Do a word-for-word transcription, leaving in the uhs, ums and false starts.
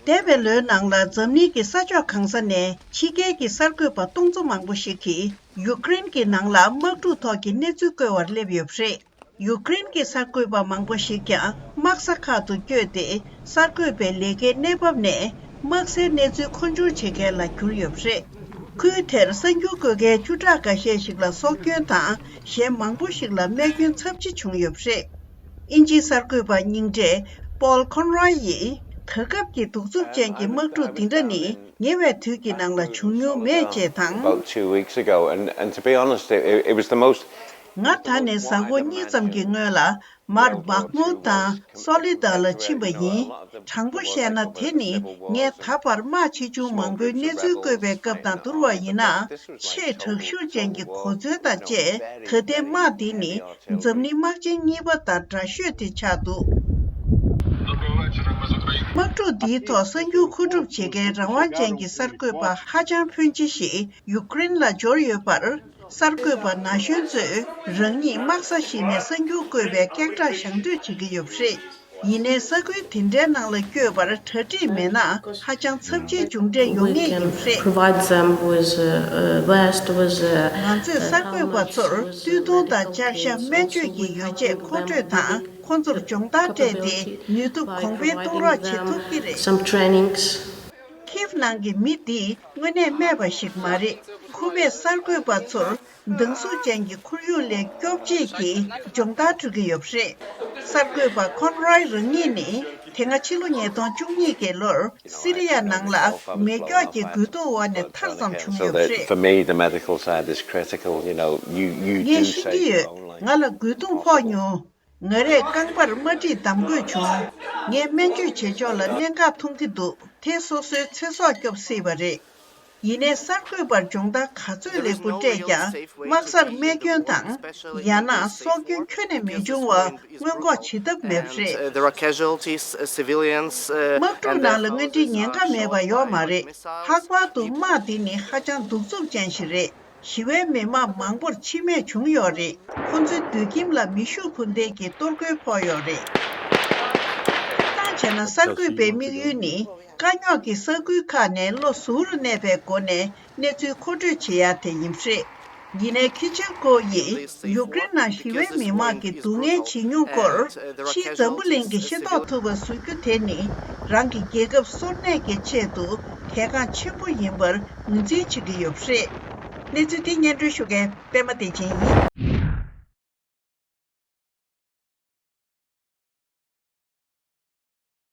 འདས་པའི་ལོའི་ནང་ལ་འཛམ་གླིང་གི་ས་ཕྱོགས་གང་ས་ནས་ཕྱི་རྒྱལ་གྱི་གསར་འགོད་པ་སྟོང་ཚོ་མང་པོ་ཞིག་གིས་ཡུཀ་རེན་གྱི་ནང་ལ་དམག་འཁྲུག་ཐོག་གི་གནས་ཚུལ་བཀོད་པར་སླེབས་ཡོད་པ་རེད། ཡུཀ་རེན་གྱི་གསར་འགོད་པ་མང་པོ་ཞིག་ཀྱང་དམག་ས་ཁག་ཏུ་བསྐྱོད་དེ། གསར་འགོད་པའི་ལས་ཀའི་གནས་བབ་ནས་དམག་སའི་གནས་ཚུལ་མཁོ་སྦྱོར་བྱེད་མཁན་ལ་གྱུར་ཡོད་པ་རེད། ཁུལ་དེར་གསར་འགྱུར་བཀོད་མཁན་བཅུ་ཕྲག་འགའ་ཤས་ཤིག་ལ་སྲོག་སྐྱོན་དང་། གཞན་མང་པོ་ཞིག་ལ་རྨས་སྐྱོན་ཚབས་ཆེ་བྱུང་ཡོད་པ་རེད། དབྱིན་ཇིའི་གསར་འགོད་པ་རྙིང་གྲས་Paul Conroy་ཡིས། ད་སྐབས་ཀྱི་གདུག་རྩུབ་ཅན་གྱི་དམག་འཁྲུག་འདི་འདྲ་ནི་ཉེ་བའི་དུས་ཀྱི་ནང་ལ་བྱུང་མྱོང་མེད་ཅེས་དང་། About two weeks ago, and, and to be honest, it, it was the most ང་ད་ནས་གཟའ་འཁོར་གཉིས་ཙམ་གྱི་སྔོན་ལ་མར་Bakhmut་དང་Soledar་ལ་ཕྱིན་པ་ཡིན། དྲང་པོ་བཤད་ན། དེ་ནི་ངས་ད་བར་དམག་ཆེ་ཆུང་མང་པོའི་གནས་ཚུལ་བཀོད་པའི་སྐབས་དང་བསྡུར་བ་ཡིན་ན། ཆེས་དྲག་ཤུགས་ཅན་གྱི་གོ་མཚོན་དང་བཅས། ད་ལྟའི་དམག་འདི་ནི་འཛམ་གླིང་དམག་ཆེན་གཉིས་པ་དང་འདྲ་ཤོས་དེ་ཆགས་འདུག་དམག་འཁྲུག་འདིའི་ཐོག་གསར་འགྱུར་མཁོ་སྒྲུབ་བྱེད་མཁན་རང་དབང་ཅན་གྱི་གསར་འགོད་པ་ཧ་ཅང་ཕོན་ཆེ་ཞིག་ཡུཀ་རེན་ལ་འབྱོར་ཡོད་པར། གསར་འགོད་པ་ན་གཞོན་ཚོས་རང་ཉིད་དམག་ས་ཞིག་ནས་གསར་འགྱུར་བཀོད་པའི་སྐད་གྲགས་བཞག་འདོད་བྱེད་ཀྱི་ཡོད་པ་རེད། ཡིན་ནའི་ས་ཁུལ་དེ་འདྲའི་ནང་ལ་བསྐྱོད་པར་གྲ་སྒྲིག་མེད་ན། ཧ་ཅང་ཚབས་ཆེའི་མཇུག་འབྲས་ཡོང་ངེས་ཡིན་པ་རེད། Provide them with, uh, uh, vest, with, uh, ང་ཚོས་གསར་འགོད་པ་ཚོར་སྟོད་ཐུང་དང་ལྕགས་ཞྭ། སྨན་བཅོས་ཀྱི་ཡོ་བྱད་མཁོ་སྤྲོད་དང་། ཁོང་ཚོར་སྦྱོང་བརྡར་སྤྲད་དེ། ནུས་སྟོབས་གོང་འཕེལ་གཏོང་རོགས་བྱེད་ཐུབ་ཀྱི་རེད། Some trainings. ཁིབ་ནང་གི་མི་འདིས་དངོས་གནས་སྨྲས་པ་ཞིག་མ་རེད། ཁོ་པས་གསར་འགོད་པ་ཚོར་སྡང་ཟུག་ཅན་གྱི་ཁོར་ཡུག་ལས་སྐྱོབ་བྱེད་ཀྱི་སྦྱོང་བརྡར་སྤྲོད་ཀྱི་ཡོད་པ་རེད། གསར་འགོད་པ་ཁོན་རོའི་རང་ཉིད་ནི། དེ་སྔ་ཕྱི་ལོ་ཉིས་སྟོང་བཅུ་གཉིས་ཀྱི་ལོར་སི་རི་ཡ་ནང་ལ་མེ་སྒྱོགས་ཀྱི་རྒོལ་རྡུང་འོག་ནས་ཐར་ཙམ་བྱུང་ཡོད་པ་རེད། For me, the medical side is critical. You know, you, you ངས་do ཤེས་save ཀྱི་your ཡོད། own life. ང་ལ་རྒོལ་རྡུང་ཕོག་མྱོང་། ང་རས་རྐང་པར་རྨ་དཀྲིས་བསྡམ་དགོས་བྱུང་། ངས་སྨན་བཅོས་བྱེད་ཕྱོགས་ལ་གནད་འགག་མཐོང་གི་འདུག་དེས་སོ་སོའི་ཚེ་སྲོག་སྐྱོབ་སྲིད་པ་རེད། ཡིན་ནའི་གསར་འགོད་པར་སྦྱོང་བརྡར་ག་ཚོད་ལེགས་པོ་སྤྲད་ཀྱང་། དམག་སར་རྨས་སྐྱོན་དང་། ཡང་ན་སྲོག་སྐྱོན་ཁྱོན་ནས་མི་འབྱུང་བ་སྔོན་འགོག་བྱེད་ཐབས་མེད་པ་རེད། There are casualties, uh, civilians, uh, དམག་འཁྲུག་ནང་ལ་དངོས་འབྲེལ་ཉེན་ཁ་མེད་པ་ཡོད་མ་རེད། ལྷག་པར་དུ་དམག་འདི་ནི་ཧ་ཅང་གདུག་རྩུབ་ཅན་ཞིག་རེད། ཞི་བའི་མི་མང་མང་པོར་འཆི་རྨས་བྱུང་ཡོད་རེད། ཁོ་ཚོའི་སྡོད་ཁྱིམ་ལ་མེ་ཤུགས་འཕུར་མདེལ་གྱི་གཏོར་རྒོལ་ཕོག་ཡོད་རེད། སྤྱིར་བཏང་བྱས་ན་གསར་འགོད་པའི་དམིགས་ཡུལ་ནི། དཀའ་རྙོག་གི་ས་ཁུལ་ཁག་ནས་བློ་གཟུ་བོར་གནས་པའི་སྒོ་ནས་གནས་ཚུལ་མཁོ་སྤྲོད་བྱེད་ཡ་དེ་ཡིན་པ་རེད། ཡིན་ནའི་ཁི་ཆེལ་ཀོ་ཡིས་ཡུཀ་རེན་ནང་ཞི་བའི་མི་མང་གི་སྡུག་བསྔལ་ཇེ་ཉུང་སྐོར། ཕྱིའི་འཛམ་བུ་གླིང་གིས་ཤེས་རྟོགས་ཐུབ་པ་བཟོ་རྒྱུ་དེ་ནི། རང་གི་རྒྱལ་ཁབ་སོར་གནས་ཀྱི་ཆེད་དུ་གལ་འགངས་ཆེན་པོ་ཡིན་པར་ངོས་འཛིན་བྱེད་ཀྱི་ཡོད་པ་རེད། གནས་ཚུལ་འདི་སྙན་སྒྲོན་ཞུ་མཁན་པད་མ་བདེ་ཆེན་ཡིན།